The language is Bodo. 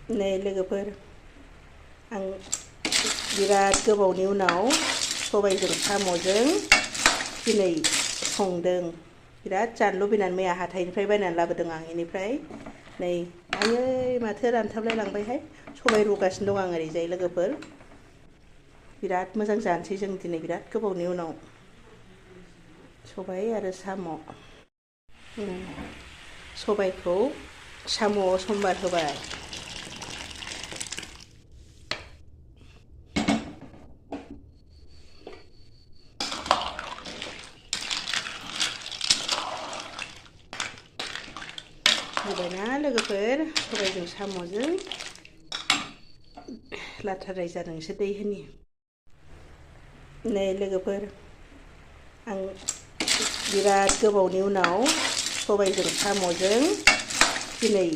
नै लोगोफोर आं बिराद गोबावनि उनाव सबायजों साम'जों दिनै संदों। बिराद जानो लुबैनानै मैया हाथाइनिफ्राय बायनानै लाबोदों आं। बेनिफ्राय नै आयै माथो रानथाबलाय लांबायहाय। सबाय रुगासिनो दं आं ओरैजाय लोगोफोर। बिराद मोजां जानोसै जों दिनै बिराद गोबावनि उनाव सबाय आरो साम'। सबायखौ साम'आव समबार होबाय। होबायना लोगोफोर सबायजों साम'जों लाथाराय जादोंसो दै होनि। नै लोगोफोर आं बिराद गोबावनि उनाव सबायजों साम'जों दिनै